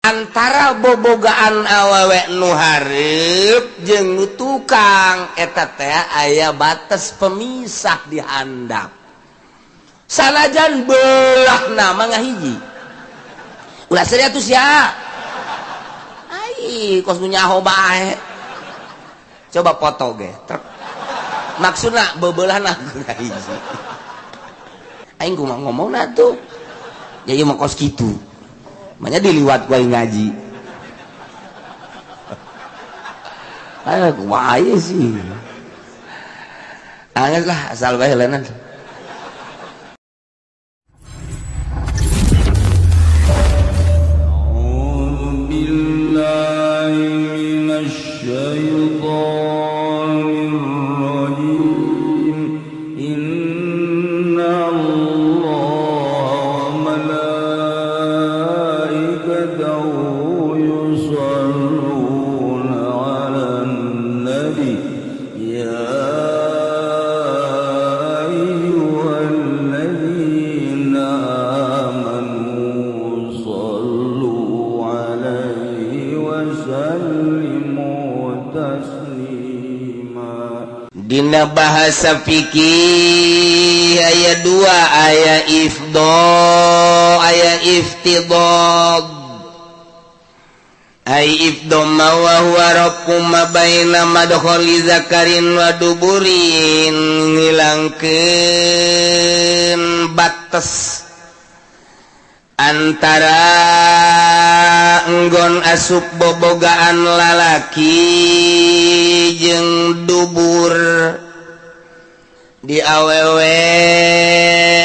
Antara bobogaan awewe nu hareup jeung nu tukang eta teh aya batas pemisah di handap. Sanajan beulahna mah ngahiji. Ulah seuri atuh sia. Ai kos nu nyaho bae. Coba foto ge. Maksudna bebeulahna ngahiji. Aing kumaha ngomongna tuh. Jadi mah kos kitu. Makanya diliwat ku aing ngaji. Ayo kumaha sih. Angges lah asal bae leunan. Dina bahasa fikih aya dua, aya ifdo, aya iftidad. Ai ifdo ma wa huwa rabbu ma baina madkhali zakarin wa duburin, ngilangkeun batas antara enggon asup bobogaan lalaki jeung dubur. Di awewe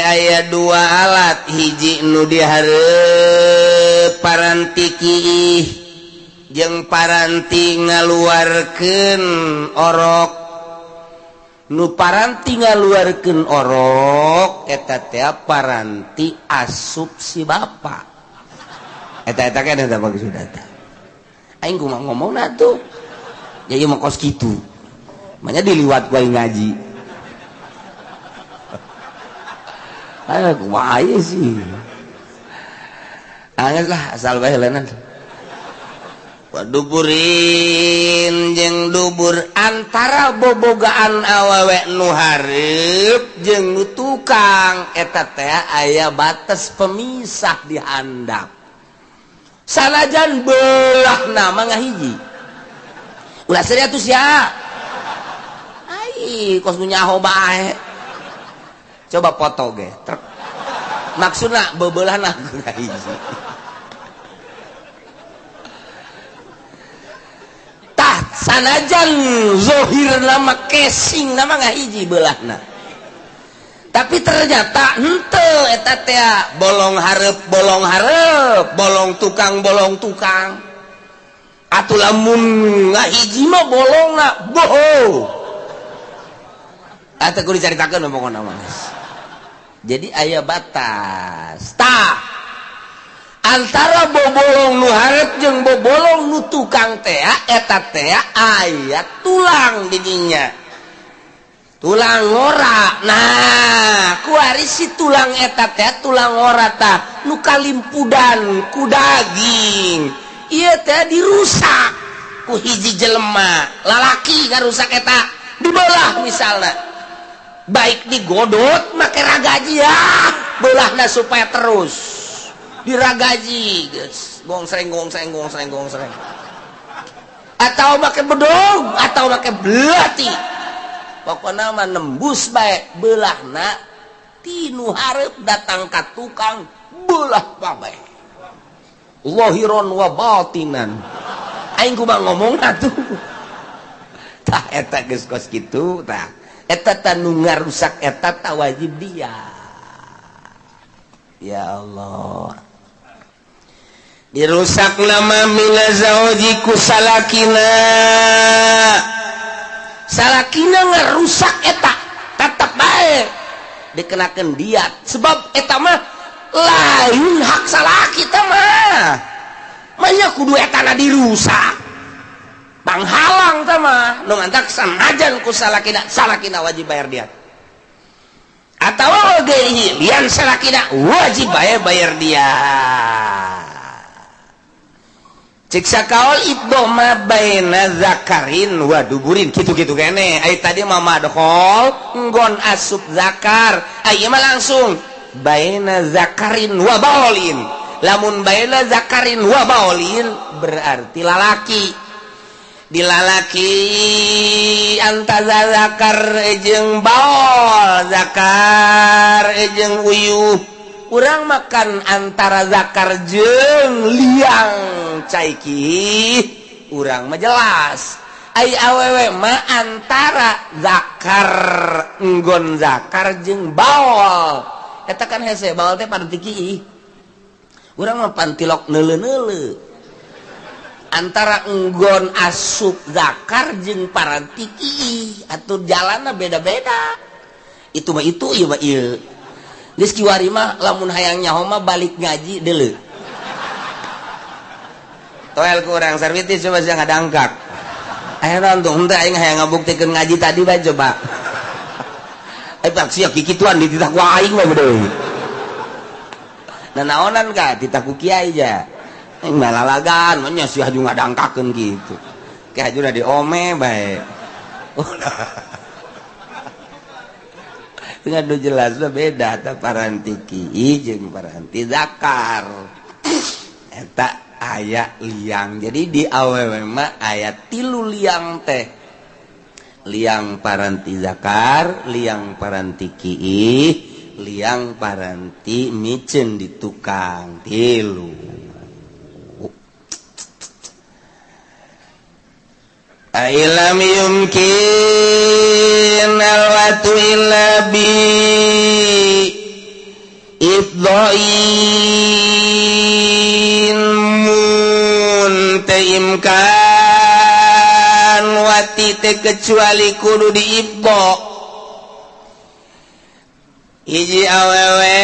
aya dua alat, hiji nu dihareup paranti kiih jeung paranti ngaluarkeun orok. Nu paranti ngaluarkeun orok eta teh paranti asup si bapa. Eta-eta kan eta maksudna teh. Aing kumaha ngomongna tuh. Jadi mah kos kitu. Manya diliwat ku aing ngaji. Ayo kumaha sih. Angges lah asal bae leunan. Waduburin jeung dubur, antara bobogaan awewe nu hareup jeung nu tukang eta teh aya batas pemisah di handap. Sanajan beulahna mah ngahiji. Ulah seuri atuh sia. Ai kos nu nyaho bae. Coba foto ge. Maksudna bebeulahna ngahiji. Tah sanajan zohir nama casing nama ngahiji beulahna. Tapi ternyata henteu eta teh bolong hareup bolong hareup, bolong tukang bolong tukang. Atuh lamun ngahiji mah bolongna boho. Atuh kudu dicaritakeun pokona mah. Jadi aya batas. Tah antara bobolong nu hareup jeung bobolong nu tukang teh eta teh aya tulang di dinya. Tulang ora. Nah, kuari si tulang eta teh tulang ora tah nu kalimpudan ku daging. Ieu teh dirusak ku hiji jelema, lalaki ngarusak eta dibelah misalna. Baik digodot make ragaji ya, belahna supaya terus diragaji, geus gongsreng gongsreng gongsreng gongsreng. Atau make bedog atau make belati. Pokokna mah nembus bae beulahna ti nu hareup datang ka tukang belah bae. Zahiron wa batinan. Aing kumaha ngomongna tuh. Tah eta geus kos kitu tah. Eta tah nu ngarusak eta tah wajib dia. Ya Allah. Dirusak nama mina zauji ku salakina. Salakina ngerusak eta tetep bae dikenakeun diat sebab eta mah lain hak salaki teh mah. Manya kudu etana dirusak. Panghalang teh mah nu ngantak sanajan ku salakina, salakina wajib bayar diat. Atawa oge lian salakina wajib bae bayar diat. Cek sakaol ibdo ma baina zakarin wa duburin kitu-kitu kene. Ai tadi mah madkhol nggon asup zakar. Ai mah langsung baina zakarin wa baolin. Lamun baina zakarin wa baolin berarti lalaki. Di lalaki antara zakar jeung baol, zakar jeung uyuh. Urang makan antara zakar jeung liang caiki urang mah jelas. Ai awewe mah antara zakar nggon zakar jeung baol. Eta kan hese baol teh pantiki. Urang mah pantilok neuleu-neuleu. Antara nggon asup zakar jeung parantiki atuh jalanna beda-beda. Itu mah itu ieu mah ieu. Geus kiwari mah lamun hayang nyaho mah balik ngaji deuleu. Toel ku urang sarwiti coba sia ngadangkak. Aya naon tuh henteu aing hayang ngabuktikeun ngaji tadi bae coba. Eh pak sia kikituan dititah ku aing mah deui. Nanaonan ka titah ku kiai ja. Aing mah lalagan mah nya sia haju ngadangkakeun kitu. Ke hajuna diome bae. Ngadu jelas beda ta parantiki jeung paranti zakar. Eta aya liang. Jadi di awewe mah aya tilu liang teh. Liang paranti zakar, liang paranti kiih, liang paranti miceun di tukang tilu. Ailam yumkin alwatu illa bi ifdhain mun teimkan wati teh kecuali kudu diifdha. Hiji awewe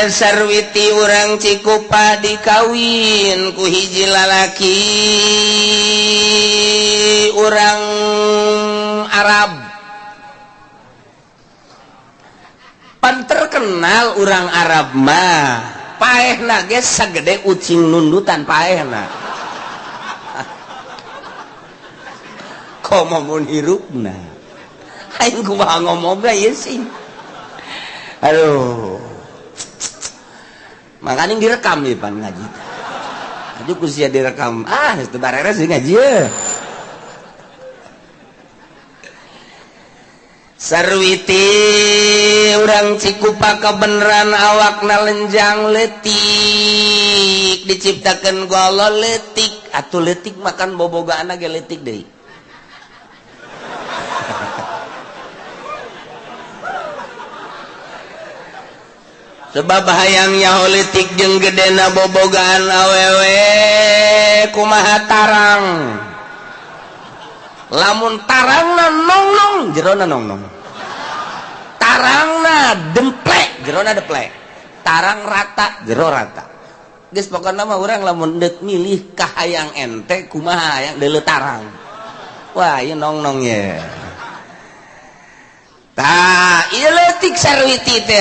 sarwiti urang Cikupa dikawin ku hiji lalaki urang Arab. Pan terkenal urang Arab mah paehna ge sagede ucing nundutan paehna. Komo mun hirupna. Aing kumaha ngomongna ieu sih. Aduh. Makanya direkam nih pan ngaji. Aduh ku sia direkam. Ah, geus teu bareres ngaji ye. Sarwiti urang Cikupa kebeneran awakna lenjang leutik diciptakeun ku Allah leutik atuh leutik makan bobogaanna ge leutik deui. Sebab hayang nyaho leutik jeung gedena bobogaan awewe kumaha tarang. Lamun tarangna nongnong jerona nongnong. Tarangna demplek jerona deplek. Tarang rata jero rata. Geus pokona mah urang lamun deuk milih ka hayang ente kumaha hayang deuleu tarang. Wah ieu nongnong ye. Tah, ieu leutik sarwiti teh.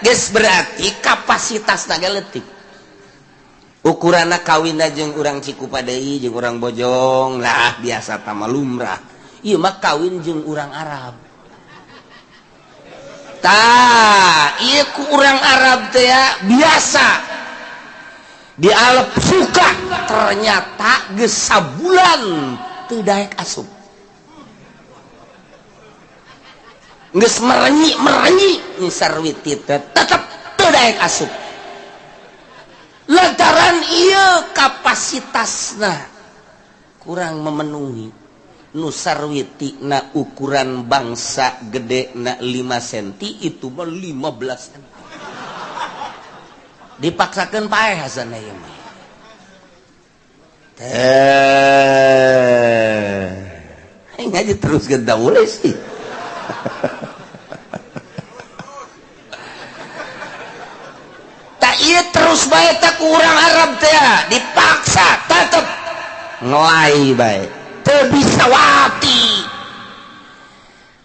Geus berarti kapasitasna ge leutik. Ukuranna kawinna jeung urang Cikupa deui jeung urang Bojong lah biasa tama lumrah. Ieu mah kawin jeung urang Arab. Tah, ieu ku urang Arab teh biasa. Dialep suka ternyata geus sabulan teu daek asup. Geus merenyi-merenyi ni sarwiti teh tetep teu daek asup. Lantaran ieu kapasitasna kurang memenuhi. Nu sarwiti na ukuran bangsa gede na 5 cm itu mah 15 cm. Dipaksakeun paeh hasana ieu mah. Teh ngaji terus genda boleh sih. Tak ieu terus bae tak urang Arab teh dipaksa tetep ngelai bae teu bisa wati.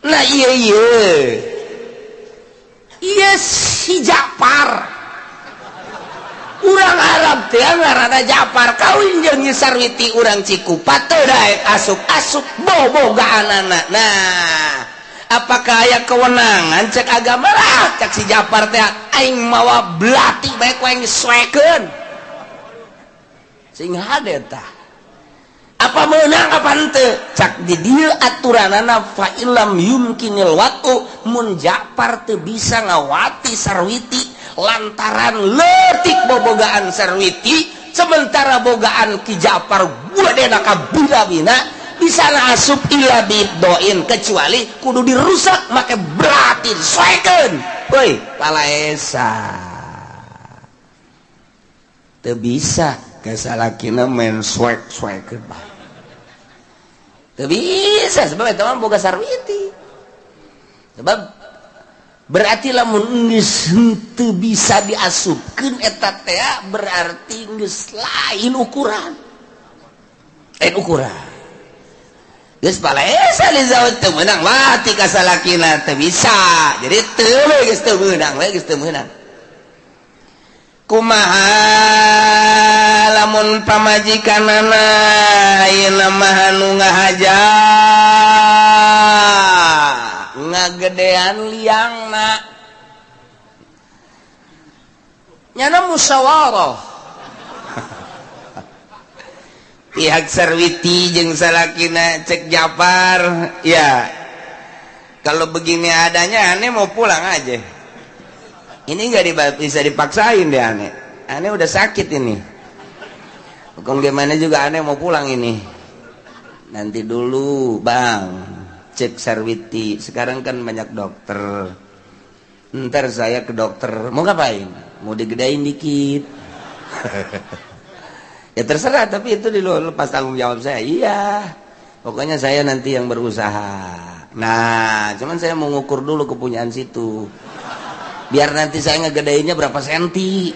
Nah ieu ieu ieu si Japar Urang Arab teh ngaranna Japar kawin jeung Nyi Sarwiti urang Cikupa teu daek asup-asup bobogaanana. Nah, apakah aya kewenangan cek agama lah cek si Japar teh aing mawa belati bae ku aing soekeun. Sing hade tah. Apa meunang apa henteu? Cak di dieu aturanana fa illam yumkinil watu mun Japar teu bisa ngawati Sarwiti lantaran leutik bobogaan Sarwiti sementara bogaan Ki Japar gudena ka bina-bina bisa asup illa biddoin kecuali kudu dirusak make beratin soekeun. Woi palaesa teu bisa ka salakina main soek-soekeun bae. Teu bisa sebab eta mah boga Sarwiti. Sebab berarti lamun geus henteu bisa diasupkeun eta teh berarti geus lain ukuran. Lain ukuran. Geus palaesa li zawat teu meunang mati ka salakina teu bisa. Jadi teu we geus teu meunang we geus teu meunang. Kumaha lamun pamajikanana ayeuna mah anu ngahaja ngagedean liangna nyana musyawarah pihak Sarwiti jeung salakina cek Japar ya kalau begini adanya ane mau pulang aja ini nggak bisa dipaksain deh ane ane udah sakit ini hukum gimana juga ane mau pulang ini nanti dulu bang cek Sarwiti sekarang kan banyak dokter ntar saya ke dokter mau ngapain mau digedain dikit ya terserah tapi itu di luar lepas tanggung jawab saya iya pokoknya saya nanti yang berusaha nah cuman saya mau ngukur dulu kepunyaan situ biar nanti saya ngegedainnya berapa senti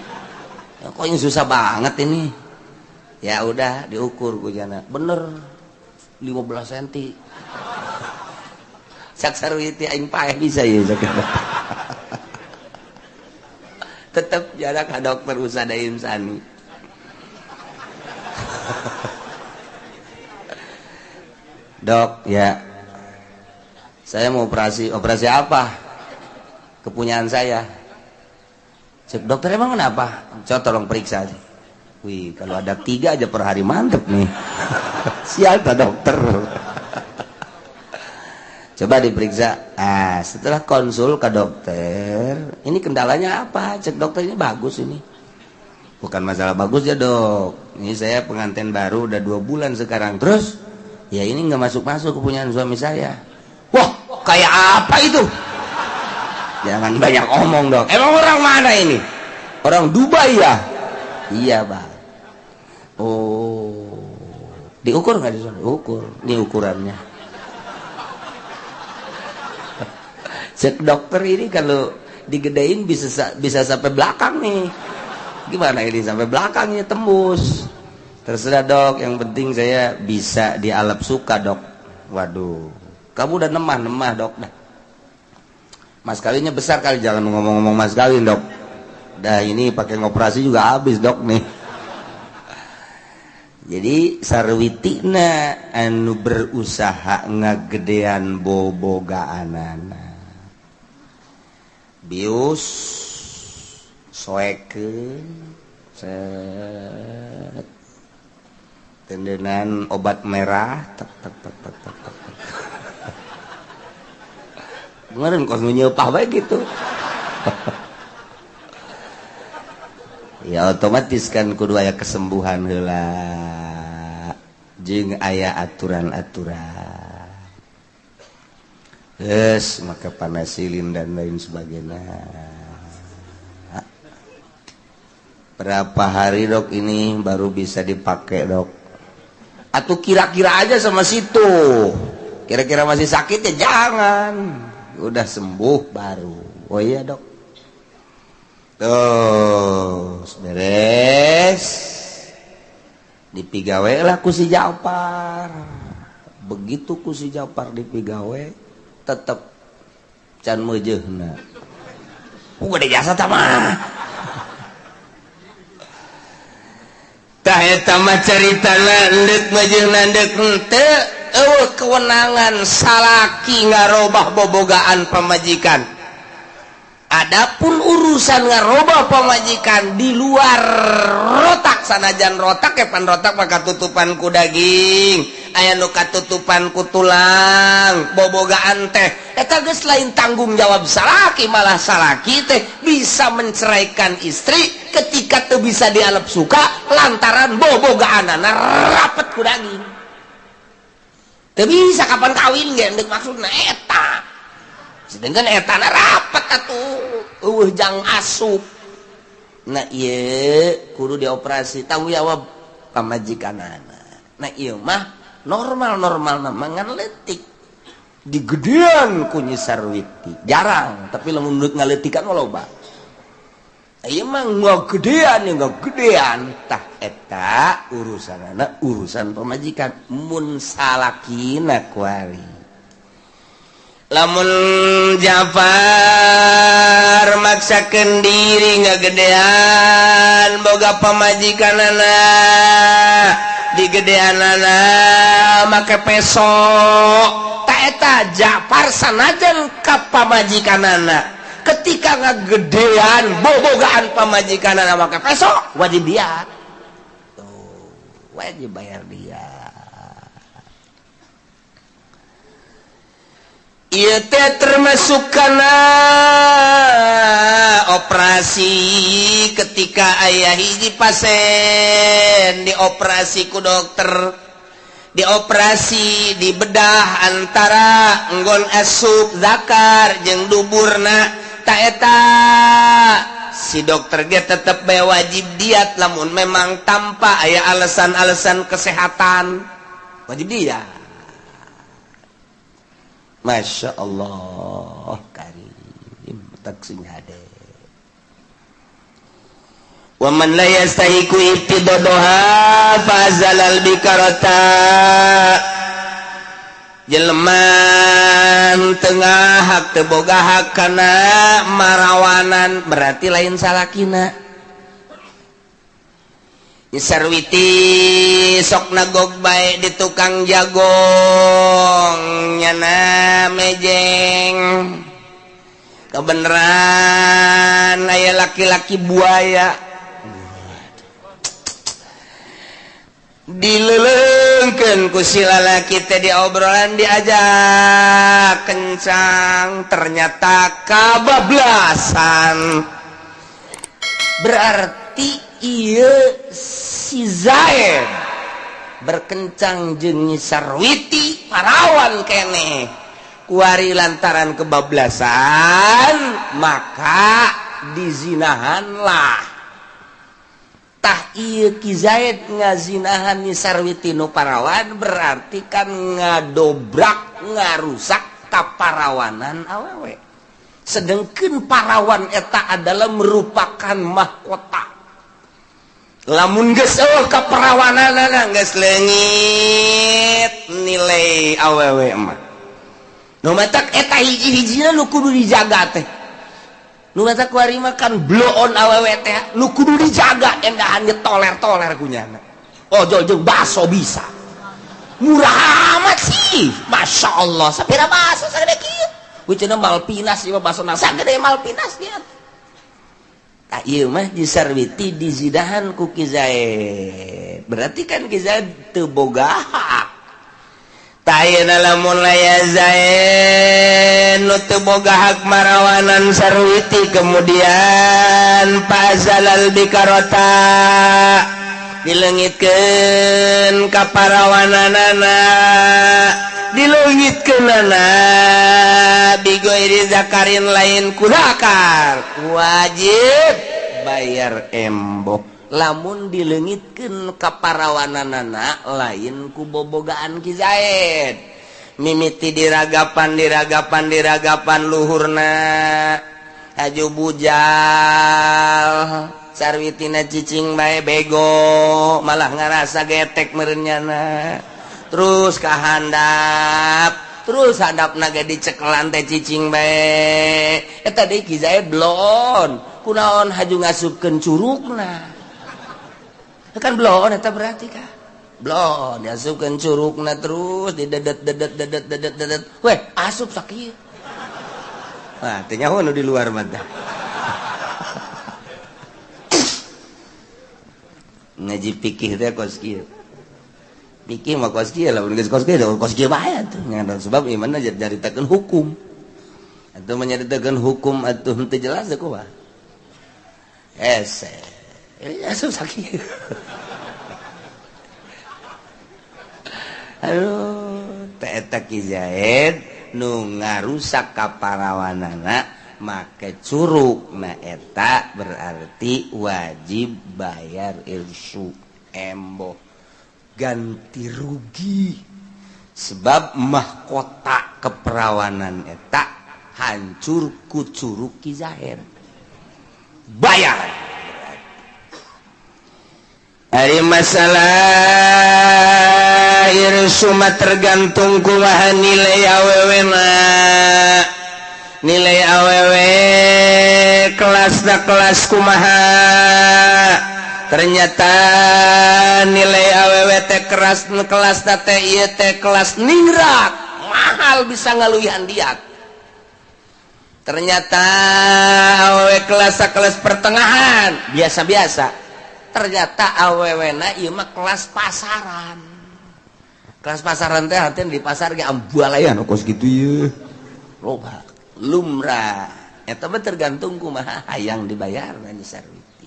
ya, kok ini susah banget ini ya udah diukur kujana bener 15 senti cak Sarwiti aing paeh bisa ya tetep jarak ka dokter Usada Insani dok ya saya mau operasi operasi apa kepunyaan saya cek dokter emang kenapa coba tolong periksa aja. Wih kalau ada 3 aja per hari mantep nih siapa dokter coba diperiksa. Ah, setelah konsul ke dokter, ini kendalanya apa? Cek dokter ini bagus ini. Bukan masalah bagus ya dok. Ini saya pengantin baru udah 2 bulan sekarang. Terus, ya ini nggak masuk-masuk kepunyaan suami saya. Wah, kayak apa itu? Jangan banyak omong dok. Emang orang mana ini? Orang Dubai ya? Iya bang. Oh, diukur nggak di sana? Ukur. Ini ukurannya. Cek dokter ini kalau digedein bisa sampai belakang nih. Gimana ini sampai belakangnya tembus. Terserah dok, yang penting saya bisa dialap suka dok. Waduh, kamu udah nemah-nemah dok dah. Mas kawinnya besar kali, jangan ngomong-ngomong mas kawin dok. Dah ini pakai ngoperasi juga habis dok nih. Jadi sarwitina anu berusaha ngagedean bobogaanana. Bius soekeun set tendenan obat merah tek tek tek tek tek tek. Kemarin kos nyeupah bae gitu. Ya otomatis kan kudu aya kesembuhan heula jeung aya aturan-aturan. Geus maka panasilin dan lain sebagainya. Berapa hari dok ini baru bisa dipakai dok? Atau kira-kira aja sama situ. Kira-kira masih sakit ya jangan. Udah sembuh baru. Oh iya dok. Tuh beres. Dipigawe lah ku si Japar. Begitu ku si Japar dipigawe tetep can meujeuhna. Gede jasa tah mah. Tah eta mah caritana endek mah jeung nandek henteu eueuh kewenangan salaki ngarobah bobogaan pamajikan. Adapun urusan ngarobah pamajikan di luar rotak, sanajan rotak kepan rotak maka tutupan ku daging, aya nu katutupan ku tulang, bobogaan teh eta geus lain tanggung jawab salaki, malah salaki teh bisa menceraikan istri ketika teu bisa dialep suka lantaran bobogaanana rapet ku daging. Teu bisa kapan kawin ge endek maksudna eta. Sedangkan etana rapet atuh eueuh jang asup. Nah ieu kudu dioperasi tanggung jawab pamajikanana. Nah ieu mah normal-normal mah ngan leutik. Digedean ku Nyi Sarwiti. Jarang, tapi lamun nurut ngaleutikan mah loba. Ieu mah ngagedean ya ngagedean. Tah eta urusanana urusan pamajikan mun salakina kuari. Lamun Jafar maksakeun diri ngagedean boga pamajikanana digedeanana make peso ta eta Jafar sanajan ka pamajikanana ketika ngagedean bobogaan pamajikanana make peso wajib dia tuh wajib bayar dia. Ieu teh termasuk kana operasi ketika aya hiji pasien dioperasi ku dokter, dioperasi dibedah antara nggon asup zakar jeung duburna ta eta si dokter ge tetep bae wajib diat lamun memang tanpa aya alasan-alasan kesehatan wajib diat. Masya Allah karim tak sing hade. Wa man la yastahiqu ibtidaha fazalal bikarata. Jelema tengah hak teu boga hak kana marawanan berarti lain salakina. Nyi Sarwiti sok nagog bae di tukang jagong nyana mejeng kebenaran aya laki-laki buaya dilelengkeun ku si lalaki teh diobrolan diajak kencang ternyata kabablasan berarti ieu si Zaid berkencang jeung Nyi Sarwiti parawan keneh kuari lantaran kebablasan maka dizinahanlah. Tah ieu Ki Zaid ngazinahan Nyi Sarwiti nu parawan berarti kan ngadobrak ngarusak kaparawanan awewe. Sedengkeun parawan eta adalah merupakan mahkota. Lamun geus eueuh kaperawananana geus leungit nilai awewe mah. Nu matak eta hiji-hijina nu kudu dijaga teh. Nu matak kuari mah kan bloon awewe teh nu kudu dijaga endahan ge toler-toler kunyana. Ojol jeung baso bisa. Murah amat sih. Masya Allah, sapira baso sagede kieu. Uceuna Malpinas ieu mah basona sagede Malpinas dia. Tah ieu mah Nyi Sarwiti dizidahan ku Ki Zaid. Berarti kan Ki Zaid teu boga hak. Tah ayeuna lamun aya Zaid nu teu boga hak marawanan Sarwiti kemudian fazalal bikarota dileungitkeun ka parawananana dileungitkeunana bigoiri zakarin lain kudakar wajib bayar emboh lamun dileungitkeun ka parawananana lain ku bobogaan Ki Zaid mimiti diragapan diragapan diragapan luhurna haju bujal Sarwitina cicing bae bego malah ngarasa getek meureun terus kahandap terus handapna ge dicekelan teh cicing bae eta deui Ki Zaid bloon kunaon haju ngasupkeun curugna. Kan bloon eta berarti kah? Bloon diasupkeun curugna terus didedet dedet dedet dedet dedet. Weh, asup sakieu. Wah, teu nyaho nu di luar mah tah. Ngaji fikih teh kos kieu. Pikir mah kos kieu lamun geus kos kieu kos kieu bae atuh. Ngan sebab ieu mah nyaritakeun hukum. Atuh menyaritakeun hukum atuh henteu jelas teh kumaha. Hese. Asup sakieu. Aduh, teh eta Ki Zaid nu ngarusak kaparawanana make curug na eta berarti wajib bayar irsu emboh ganti rugi sebab mahkota keperawanan eta hancur ku curug Ki Zaid bayar. Ari masalah irsu mah tergantung kumaha nilai awewe mah. Nilai awewe kelasna kelas kumaha. Ternyata nilai awewe teh keras kelasna teh ieu teh kelas ningrat, mahal bisa ngaluihan diat. Ternyata awewe kelas kelas pertengahan, biasa-biasa. Ternyata awewena ieu mah kelas pasaran. Kelas pasaran teh hati di pasar ge ambualayan kos kitu ieu. Loba lumrah. Eta mah tergantung kumaha hayang dibayar na Sarwiti.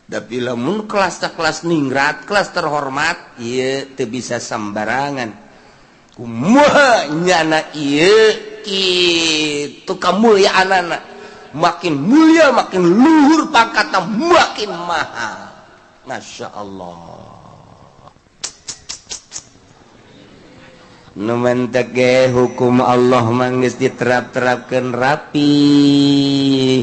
Tapi lamun kelas kelas ningrat, kelas terhormat ieu teu bisa sembarangan. Kumaha nyana ieu kitu kamulyaanana. Makin mulia makin luhur pangkatna makin mahal. Masya Allah. Nu mentek ge hukum Allah manggeus diterap-terapkeun rapi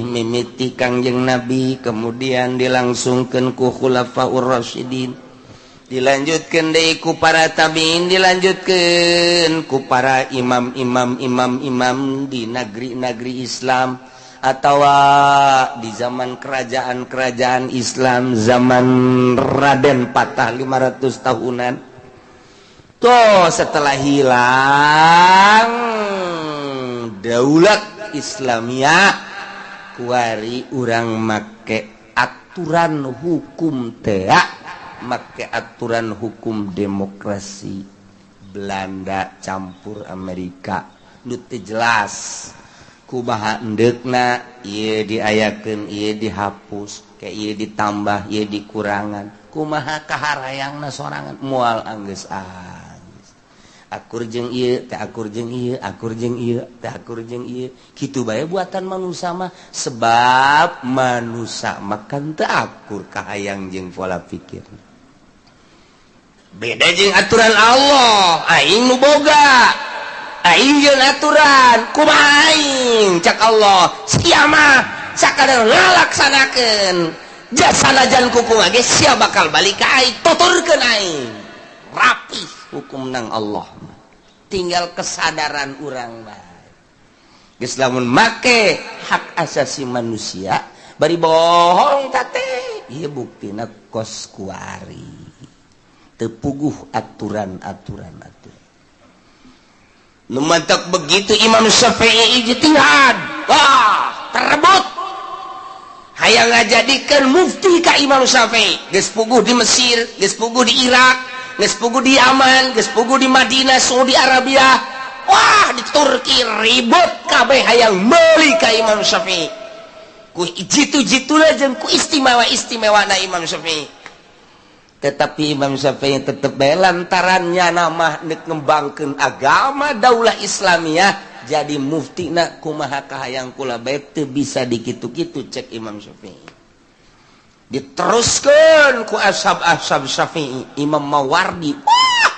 mimiti Kangjeng Nabi kemudian dilangsungkeun ku Khulafaur Rasyidin dilanjutkeun deui ku para tabiin dilanjutkeun ku para imam-imam imam-imam di negeri-negeri Islam atawa di zaman kerajaan-kerajaan Islam zaman Raden Patah 500 tahunan. Tuh setelah hilang daulat Islamiyah kuari urang make aturan hukum tea make aturan hukum demokrasi Belanda campur Amerika nu teu jelas kumaha endeukna ieu diayakeun ieu dihapus ke ieu ditambah ieu dikurangan kumaha kaharayangna sorangan moal anggeus anggeus akur jeung ieu teh akur jeung ieu akur jeung ieu teh akur jeung ieu kitu bae buatan manusia mah sebab manusia mah kan teu akur kahayang jeung pola pikir beda jeung aturan Allah aing nu boga aing jeung aturan kumaha aing cak Allah sia mah sakadar ngalaksanakeun jasanajan kukumaha ge sia bakal balik ka aing tuturkeun aing rapih hukum nang Allah tinggal kesadaran urang bae geus lamun make hak asasi manusia bari bohong tate ieu buktina kos kuari teu puguh aturan-aturan aturan nu mantak begitu Imam Syafi'i ijtihad wah terebut hayang ngajadikeun mufti ka Imam Syafi'i geus puguh di Mesir geus puguh di Irak geus puguh di Yaman geus puguh di Madinah Saudi Arabia wah di Turki ribut kabeh hayang meuli ka Imam Syafi'i ku jitu-jituna jeung ku istimewa-istimewana Imam Syafi'i. Tetapi Imam Syafi'i tetep bae lantarannya nama nek ngembangkeun agama daulah Islamiyah jadi muftina kumaha kahayang kula bae teu bisa dikitu-kitu cek Imam Syafi'i. Diteruskeun ku ashab-ashab Syafi'i Imam Mawardi wah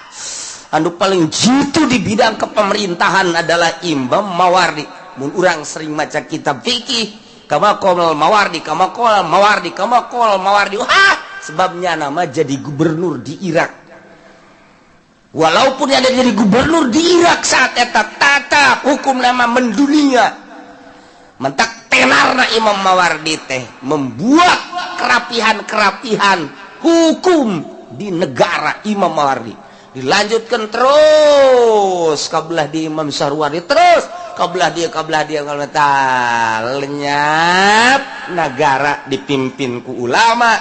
anu paling jitu di bidang kepemerintahan adalah Imam Mawardi. Mun urang sering maca kitab fikih kama qala Mawardi kama qala Mawardi kama qala Mawardi wah sebabnya nama jadi gubernur di Irak. Walaupun ada jadi gubernur di Irak saat eta tata hukum nama mendunia. Mentak tenarna Imam Mawardi teh membuat kerapihan-kerapihan Hukum di negara Imam Mawardi dilanjutkan terus kabelah di Imam Sarwari, terus kabelah dia kalau lenyap negara dipimpin ku ulama,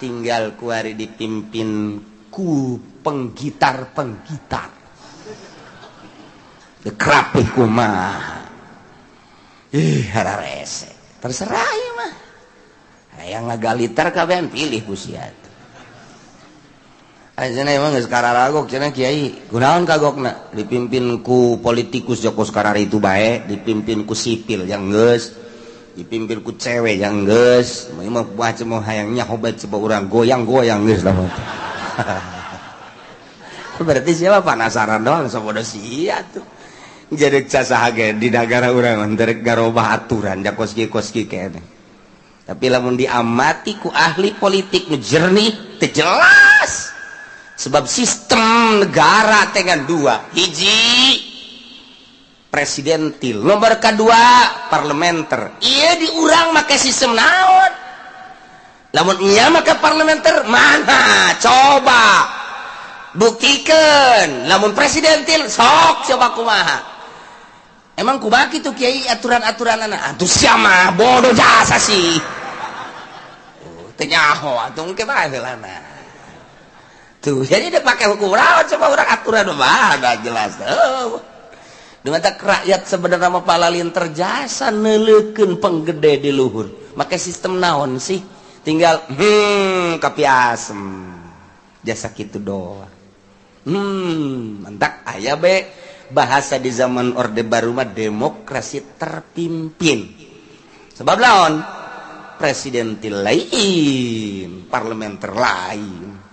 tinggal kuari dipimpin ku penggitar-penggitar. Dekrapih kumaha. Ih, hararese. Terserah ieu mah. Hayang ngagaliter kabehan pilih ku sia. Ayeuna emang geus kararagok cenah kiai. Kunaon kagokna? Dipimpin ku politikus Joko sekarang itu bae, dipimpin ku sipil yang geus, dipimpin ku cewek yang geus. Mah baca mau hayang nyaho bae coba urang goyang-goyang geus lah. Berarti siapa penasaran doang sabodo sia tuh. Jadi saha ge di negara urang teu garobah aturan ja kos kieu keneh. Tapi lamun diamati ku ahli politik nu jernih teu jelas. Sebab sistem negara dengan dua, hiji presidentil, nomor kedua parlementer. Iya diurang make sistem naon? Lamun iya make parlementer mana? Coba buktikan. Lamun presidentil sok coba kumaha? Emang kumaha kitu kiai aturan-aturanana? Atuh sia mah bodoh jasa sih. Teu nyaho atuh engke bae heulana. Tuh, jadi dia pakai hukum rawan coba orang aturan mah ada jelas. Oh. Dengan tak rakyat sebenarnya mah palalin terjasa neuleukeun penggede di luhur. Make sistem naon sih? Tinggal kapi asem. Jasa kitu doang. Mantak aya be bahasa di zaman Orde Baru mah demokrasi terpimpin. Sebab naon? Presidentil lain, parlementer lain.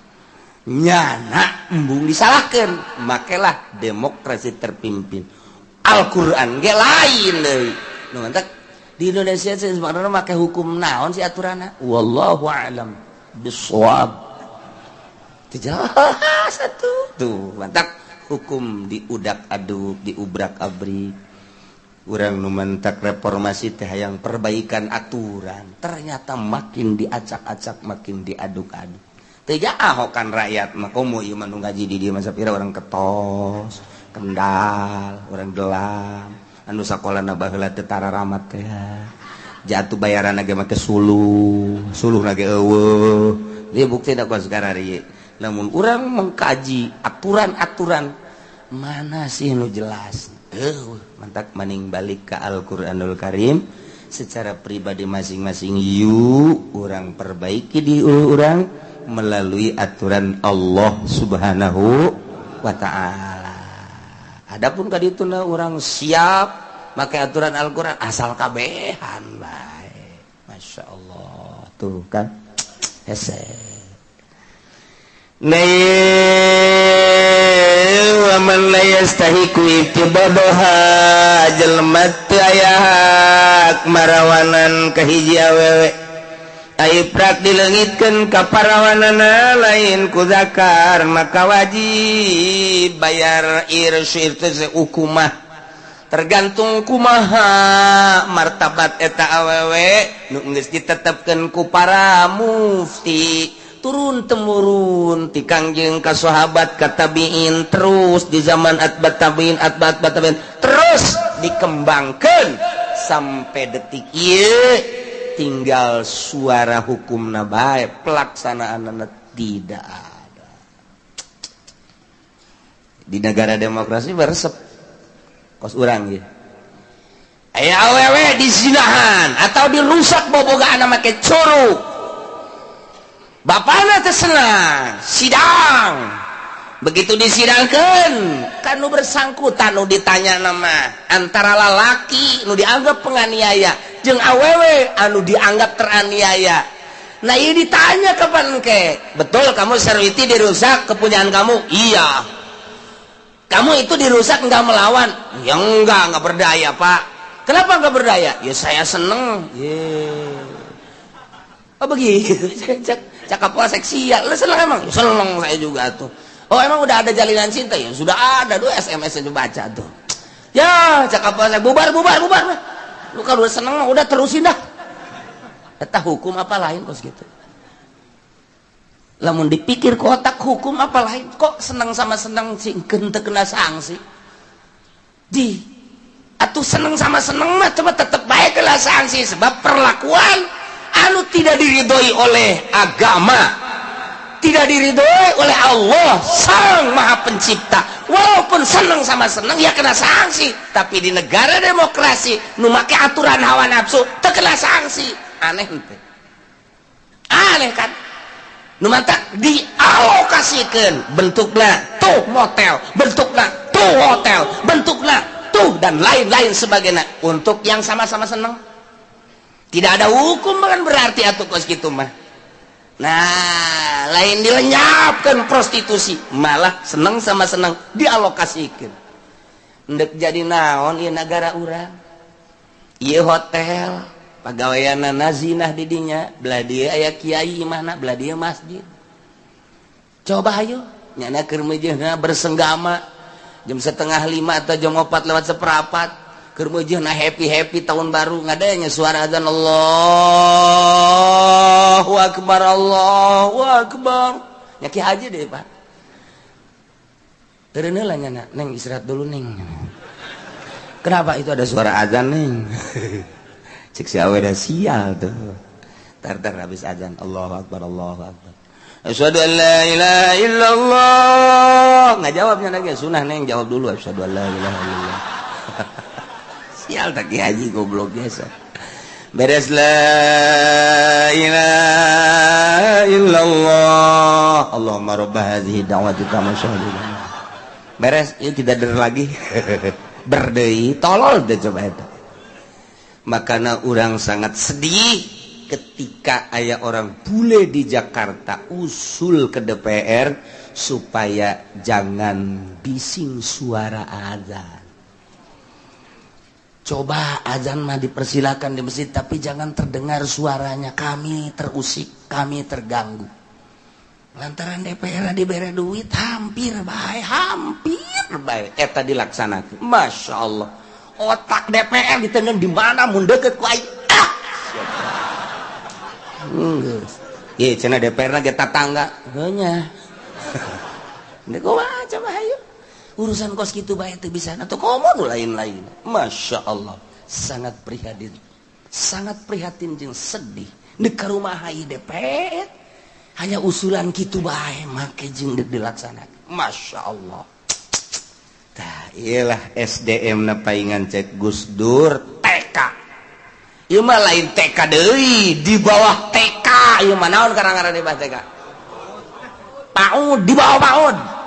Nyana embung disalahkan, makelah demokrasi terpimpin. Al-Qur'an ge lain deui. Nu mantak di Indonesia sebenarnya make hukum naon sih aturanna? Wallahu a'lam bissawab. Teu jelas atuh. Tuh, mantak hukum diudak-aduk, diubrak-abrik. Urang nu mantak reformasi teh hayang perbaikan aturan, ternyata makin diacak-acak, makin diaduk-aduk. Teu ahokan rakyat mah komo ieu mah nu ngaji di dieu mah sapira orang ketos, Kendal, orang Gelam, anu sakolana baheula teu tararamat teh. Jatuh bayaranna ge make suluh, suluhna ge eueuh. Ieu buktina kos kararieu. Lamun urang mengkaji aturan-aturan mana sih nu jelas? Mantak maning balik ke Al-Qur'anul Karim secara pribadi masing-masing yuk urang perbaiki di urang melalui aturan Allah Subhanahu wa ta'ala. Adapun kadituna urang siap make aturan Al-Qur'an asal kabehan bae. Masya Allah tuh kan hese. Wa man la yastahiqu ibtidaha jelema teu aya hak marawanan ka hiji awewe. Aiprak dileungitkeun ka parawanana lain ku zakar maka wajib bayar irsyir teh hukumah tergantung kumaha martabat eta awewe nu geus ditetepkeun ku para mufti turun temurun ti Kangjeng ka sahabat ka tabiin terus di zaman atbat tabiin atbat tabiin terus dikembangkeun sampai detik ieu tinggal suara hukumna bae pelaksanaanna tidak ada. Di negara demokrasi beresep kos urang ieu. Aya awewe dizinahan atau dirusak bobogaanna make curug. Bapana teh senang, sidang. Begitu disidangkeun, kan nu bersangkutan nu ditanya nama antara lalaki nu dianggap penganiaya jeung awewe anu dianggap teraniaya. Nah ini ditanya kapan ke? Betul kamu Sarwiti dirusak kepunyaan kamu? Iya. Kamu itu dirusak enggak melawan? Ya enggak berdaya pak. Kenapa enggak berdaya? Ya saya seneng. Yeah. Oh begitu. Cakap pola seksi ya. Lu seneng emang? Seneng saya juga tuh. Oh emang udah ada jalinan cinta? Ya sudah ada, dua SMS aja baca tuh. Ya cakap pola bubar. Lu kalau udah seneng mah udah terusin dah. Eta hukum apa lain kos gitu. Lamun dipikir ke otak hukum apalagi kok senang sama senang sih teu kena sanksi. Di atau seneng sama seneng mah coba tetep baik kena sanksi sebab perlakuan anu tidak diridhoi oleh agama, tidak diridhoi oleh Allah Sang Maha Pencipta. Walaupun seneng sama seneng ya kena sanksi, tapi di negara demokrasi nu make aturan hawa nafsu teu kena sanksi. Aneh henteu? Aneh kan? Nu matak dialokasikeun bentukna tuh motel, bentukna tuh hotel, bentukna tuh dan lain-lain sebagainya untuk yang sama-sama seneng. Tidak ada hukum kan berarti atuh kos kitu mah. Nah, lain dilenyapkan prostitusi, malah seneng sama seneng dialokasikan. Ndek jadi naon ieu nagara urang? Ieu hotel, pagaweanana zinah di dinya, belah dieu aya kiai imahna, belah dieu masjid. Coba hayu, nyana keur meujeuhna bersenggama jam 4:30 atau jam 4:15. Keur meujeuhna happy-happy tahun baru ngadanya suara azan Allahu Akbar Allahu Akbar. Nya ki haji deh, Pak. Teureun heula nyana, Neng istirahat dulu Neng. Kenapa itu ada suara azan Neng? Cek si awe dah sial tuh. Tar-tar habis azan Allahu Akbar Allahu Akbar. Asyhadu an la ilaha illallah. Nggak jawabnya lagi, sunah Neng jawab dulu asyhadu an la ilaha illallah. Sial tak ki haji goblok biasa. Beres la ilaha illallah. Allahumma rabb hadhihi da'wati tamma. Beres, ieu tidak der lagi. Berdei tolol deh coba eta. Makana urang sangat sedih ketika aya orang bule di Jakarta usul ke DPR supaya jangan bising suara azan. Coba azan mah dipersilakan di masjid, tapi jangan terdengar suaranya. Kami terusik, kami terganggu. Lantaran DPR diberi duit hampir bae eta dilaksanakan. Masya Allah. Otak DPR ditengen di mana mun deukeut ku aing. Ah. Geus. Ieu cenah DPR na ge tatangga. Heuh nya. Deuk kumaha coba hayu. Urusan kos kitu bae teu bisa atau komo nu lain-lain. Masya Allah, sangat prihatin. Sangat prihatin jeung sedih. Deuk ka rumah DPR hanya usulan kitu bae make jeung deuk dilaksanakeun. Masya Allah. Tah iyalah SDM na paingan cek Gus Dur TK. Ieu mah lain TK deui, di bawah TK ieu mah naon karang-karang di bawah TK? PAUD, di bawah PAUD.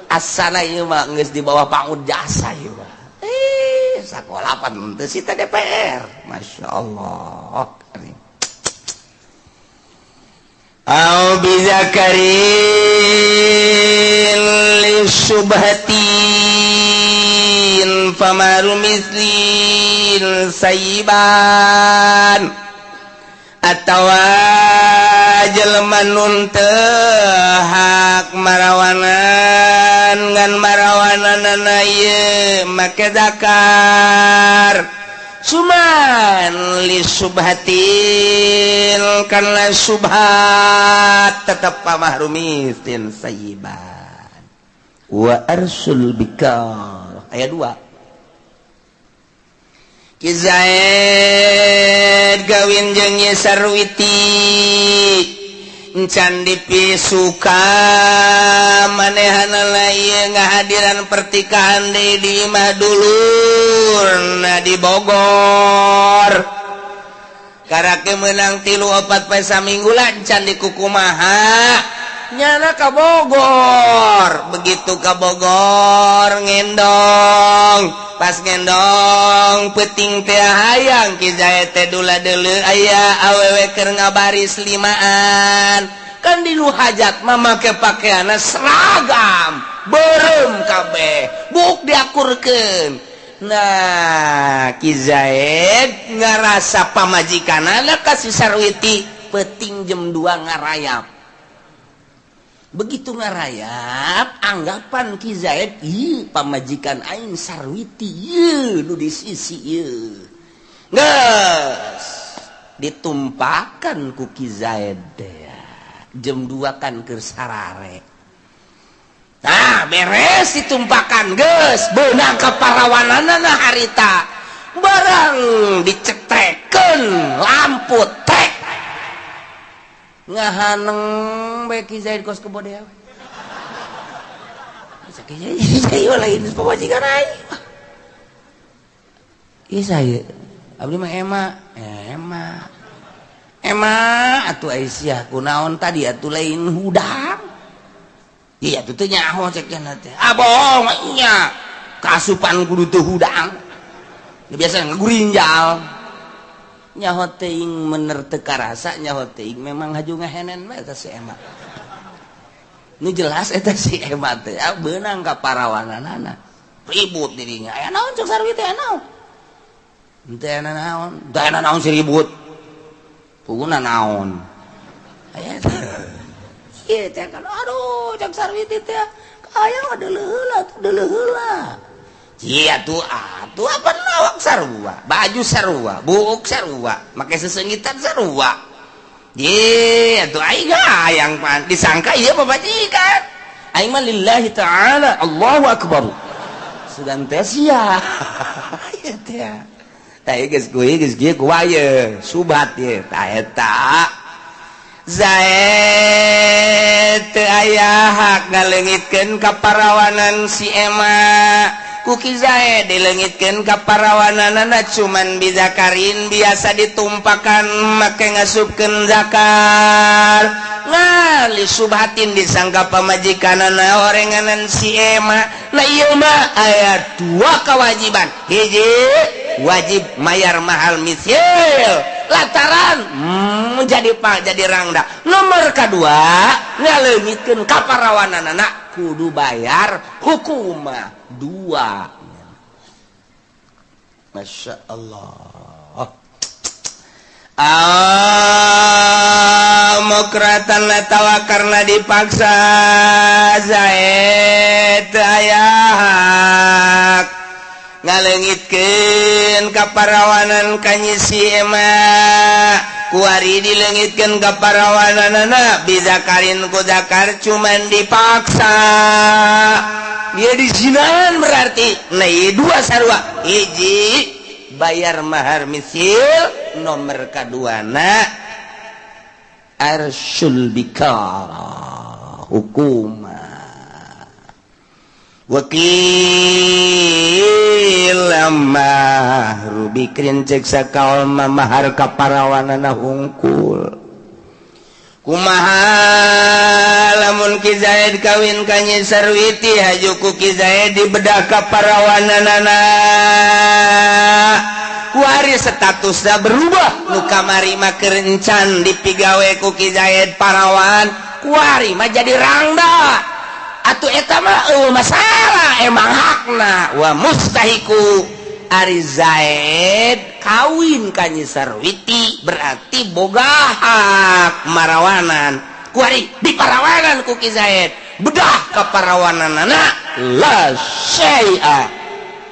Asana ieu mah geus di bawah PAUD jasa ieu mah. Sakola pan teu si DPR. Masya Allah. Au bizakarin li subhatin famaru mislin sayiban atawa jelema nun teu hak marawanan ngan marawananana ieu make zakar cuman li subhatin karena subhat tetap pamahrumitin sayyiban wa arsul bikar ayat 2 Ki Zaid gawin jeung Sarwiti encan dipisuka manehanana ieu ngahadiran pertikahan deui di imah dulurna di Bogor. Karake meunang 3 4 poe saminggu lah encan dikukumaha nyana ka Bogor. Begitu ka Bogor ngendong, pas ngendong peuting teh hayang Ki Zaid teh dula deuleu aya awewe keur ngabaris limaan. Kan di nu hajat mah make pakaianna seragam beureum kabeh buk diakurkeun. Nah Ki Zaid ngarasa pamajikanana ka si Sarwiti peuting jam 2 ngarayap. Begitu ngarayap anggapan Ki Zaid ieu pamajikan aing Sarwiti ieu nu di sisi ieu. Geus Ditumpakan ku Ki Zaid teh. Jam 2 kan keur sarare. Nah, beres ditumpakan geus, beunang kaparawananana harita. Barang dicetrekeun lampu tek. Ngahaneng bae Ki Zaid kos kebo dewe. Sakieu lain pamajikan aing. Ih saya abdi mah ema, ema. Ema atuh Aisyah kunaon tadi atuh lain hudang. Iya atuh teu nyaho cek cenah teh. Ah bohong nya. Kasupan kudu teu hudang. Biasa ngagurinjal. Nyaho teuing mener teu karasa nyaho teuing memang haju ngahenen bae eta si Ema. Nu jelas eta si Ema teh beunang ka parawananana. Ribut dirinya. Aya naon cek Sarwi teh naon? Henteu aya naon? Teu aya naon si ribut. Puguna naon? Aya ieu teh kan aduh cek Sarwi teh aya deuleuh heula deuleuh heula. Iya tuh atuh apa lawak sarua, baju sarua, buuk sarua, make sesengitan sarua. Ye atuh aing hayang pan disangka ieu pamajikan. Aing mah lillahi ta'ala Allahu akbar. Sugan teh sia. Ieu teh. Tah geus kuy geus kieu kuwaye, subat ye tah eta. Zaid teu aya hak ngaleungitkeun ka parawanan si Ema. Ku Ki Zaid dileungitkeun ka parawananana cuman bizakarin biasa ditumpakan make ngasupkeun zakar. Ngali subhatin disangka pamajikanana orenganan si Ema. Nah ieu mah aya dua kewajiban. Hiji wajib mayar mahal misil lantaran jadi pak jadi rangda. Nomor kedua ngaleungitkeun ka parawananana kudu bayar hukumah dua. Masya Allah. Mokratan atawa karena dipaksa Zaid aya hak ngaleungitkeun ka parawanan ka Nyi si Ema. Kuari dileungitkeun ka parawananana bizakarin ku zakar cuman dipaksa. Dia dizinaan berarti. Nah ieu dua sarua. Hiji bayar mahar misil, nomor kaduana arsyul bikara hukumah. Wakil mahru bikrin cek sakaol mahar ka parawanana hungkul. Kumaha lamun Ki Zaid kawin ka Nyi Sarwiti haju ku Ki Zaid dibedah ka parawananana. Kuari statusna berubah nu kamari mah keur encan dipigawe ku Ki Zaid parawan, kuari mah jadi rangda. Atuh eta mah eueuh masalah emang hakna wa mustahiku. Ari Zaid kawin ka Nyi Sarwiti berarti boga hak marawanan. Kuari diparawanan ku Ki Zaid bedah ka parawananana la syai'a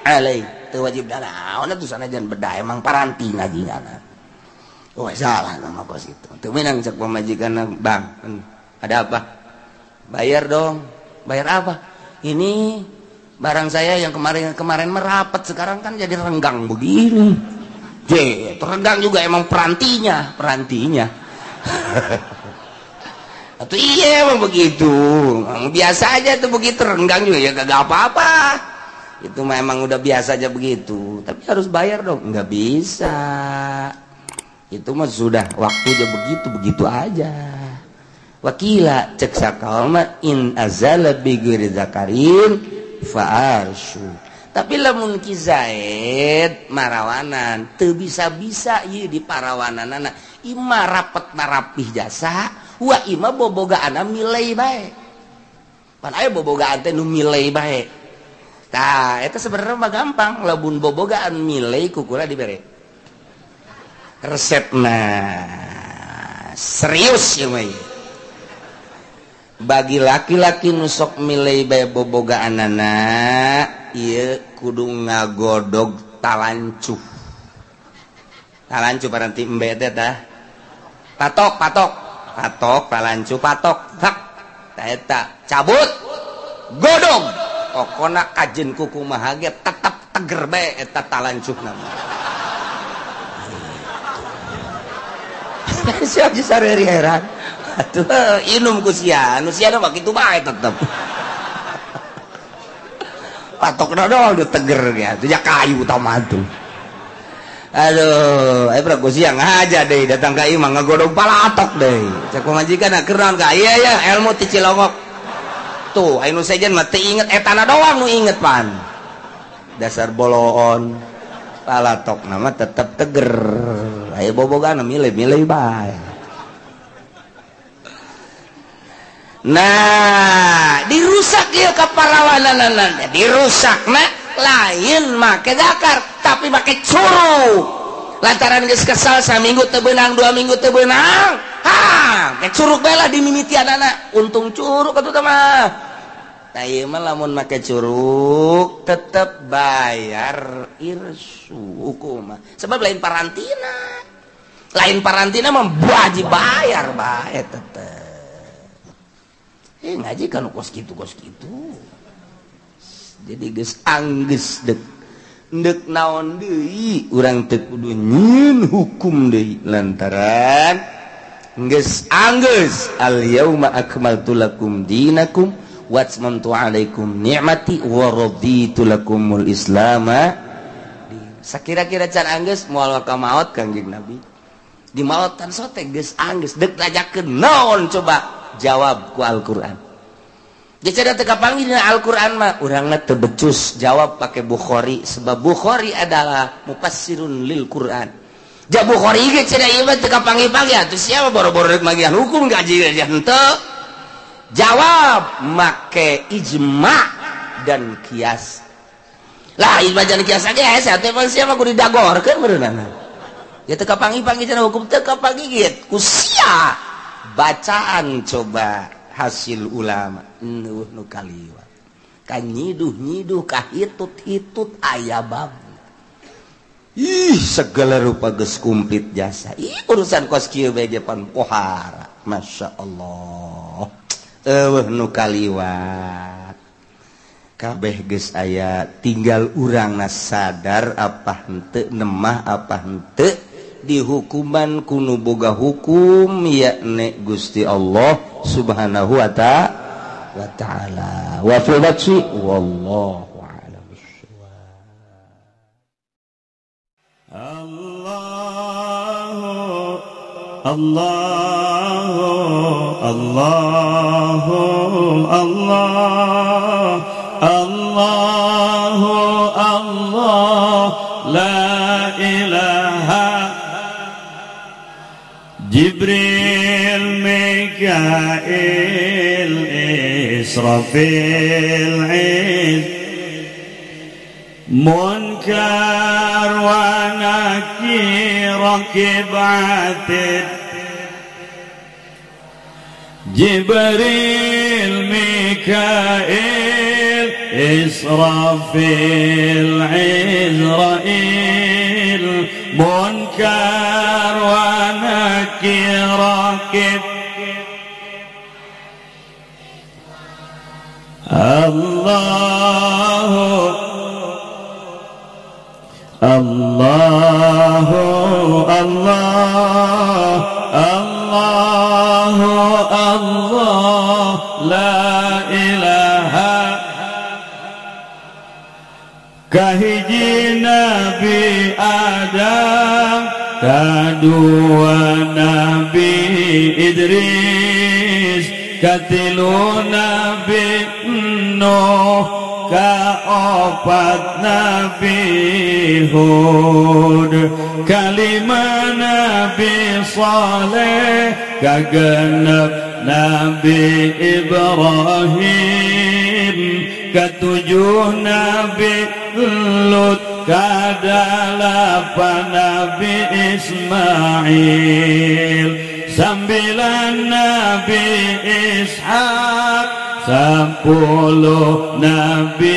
alai teu wajib danaon atuh sanajan bedah emang paranti ngajingana. Oh salah nama kos itu teu meunang cek pamajikanna bang ada apa bayar dong. Bayar apa? Ini barang saya yang kemarin merapat sekarang kan jadi renggang begini. Je, terenggang juga emang perantinya. Atau iya emang begitu. Biasa aja tuh begitu renggang juga ya kagak apa-apa. Itu memang udah biasa aja begitu. Tapi harus bayar dong. Nggak bisa. Itu mah sudah waktunya begitu aja. Wakila cek sakalma in azala bi ghairi zakarin fa'arsyu. Tapi lamun Ki Zaid marawanan teu bisa-bisa ieu di parawananana ima rapet marapih jasa wa ima bobogaanna milei bae. Pan aya bobogaan teh nu milei bae. Tah eta sebenarnya mah gampang lamun bobogaan milei kukula dibere. Resepna serius ieu mah. Bagi laki-laki nusok milih bae bobogaanana ieu kudu ngagodog talancuh. Talancu paranti embe teh tah. Patok patok. Patok talancu patok. Hak. Tah eta cabut. Godong. Pokona kajen kuku maha ge tetep teger bae eta talancukna. Sia geus sareri heran. Atuh inum ku sia, nu sia mah kitu bae tetep. Patokna doang udah teger ge atuh ya kayu utama tuh. Aduh, ayo ku sia ngaja deui datang ka imah ngagodog palatok deui. Cek pamajikan keur naon ka? Iya ya, ilmu ti Cilongok. Tuh, anu sejen mah teu inget etana doang nu inget pan. Dasar boloon. Palatok nama tetep teger. Ayo bobogana milih-milih bae. Nah, dirusak ieu kaparawananana. Dirusakna lain make zakar, tapi make curug. Lantaran geus kesal saminggu teu beunang, 2 minggu teu beunang. Ha, make curug bae lah dimimitianana. Untung curug atuh teh mah. Tah ieu mah lamun make curug tetep bayar irsu hukum mah. Sebab lain parantina. Lain parantina mah wajib bayar bae tetep. Ngaji kan kos kitu kos kitu. Jadi geus anggeus dek ndek naon deui urang teu kudu nyieun hukum deui lantaran geus anggeus al yauma akmaltu lakum dinakum wa atmamtu alaikum ni'mati wa raditu lakumul islama. Sakira-kira can anggeus moal ka maot Kangjeng Nabi. Di maotan sote geus anggeus deuk ngajakeun naon coba jawab ku Al-Qur'an. Jadi teu kapanggih dina Al-Qur'an mah urangna teu becus jawab pake Bukhari sebab Bukhari adalah mufassirun lil Qur'an. Ja Bukhari ge cenah ieu mah teu kapanggih-panggih atuh sia boro-boro rek magian hukum gaji henteu. Jawab make ijma dan kias. Lah ijma dan kias ge hese atuh emang sia mah kudu didagorkeun meureunana. Ya teu kapanggih-panggih cenah hukum teu kapanggih ge ku sia. Bacaan coba hasil ulama nu nu kaliwat kanyiduh-nyiduh kahitut-hitut aya bab. Ih segala rupa geus kumplit jasa. Ih urusan kos kieu bae ge pan pohara. Masya Allah. Eueuh nu kaliwat. Kabeh geus aya tinggal urangna sadar apa henteu nemah apa henteu dihukuman kunu boga hukum yakni Gusti Allah Subhanahu wa ta'ala. Wa fil batsi wallahu a'lam bissawab. Allahu Allahu Allahu Allah Allahu Allah la ilaha Jibril Mikail Israfil Iz Munkar wa Nakir Rakib Atid Jibril Mikail Israfil Izrail Munkar wa Nakir Rakib Allahu Allahu Allah Allahu Allah la ilaha kahiji Nabi Adam kadua Nabi Idris katilu Nabi Nuh kaopat Nabi Hud kalima Nabi Saleh kagenep Nabi Ibrahim ketujuh Nabi Lut kadalapan Nabi Ismail 9 Nabi Ishak 10 Nabi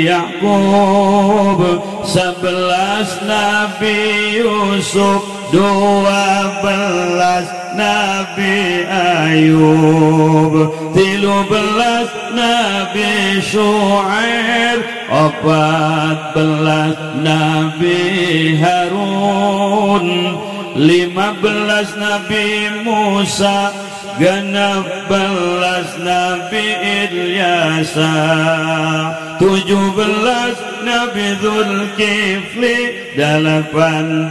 Yakub 11 Nabi Yusuf, 12 Nabi Ayub, 13 Nabi Syuaib, 14 Nabi Harun, 15 Nabi Musa, 16 Nabi Ilyasa, 17 Nabi Zulkifli, 18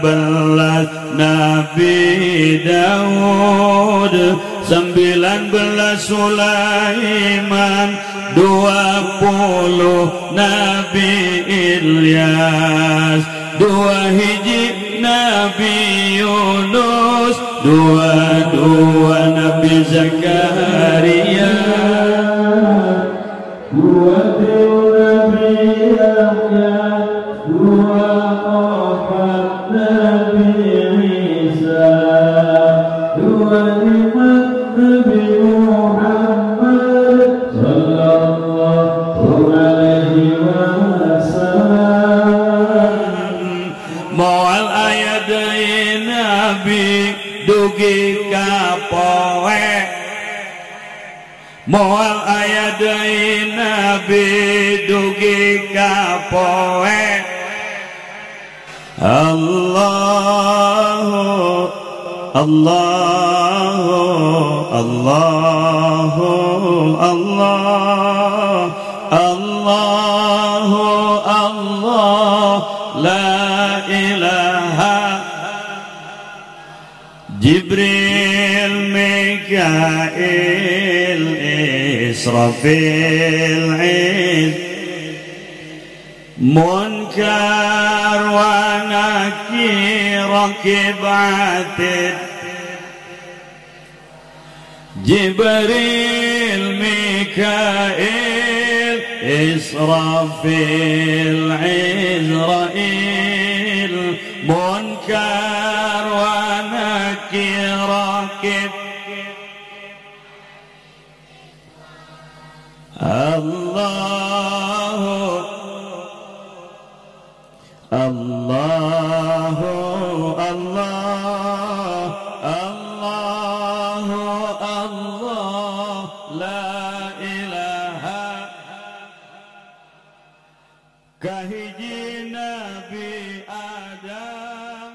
Nabi Daud, 19 Sulaiman, 20 Nabi Ilyas, 2 hiji Nabi Yunus, 22 Nabi Zakaria, 23 Nabi Yahya, 24 Nabi Isa, 25 Nabi Muhammad sallallahu alaihi wasallam. Moal aya deui nabi dugi ka poe, moal aya deui nabi dugi ka poe. Allahu Allahu Allahu Allah Allahu Allah la ilaha. Jibril, Mikail, Israfil, Munkar wa Nakir, Rakib Atid. Jibril, Mikail, Israfil, Izrail, Munkar wa Nakir, Rakib. Allahu Allahu Allah Allahu Allah la ilaha. Kahiji Nabi Adam,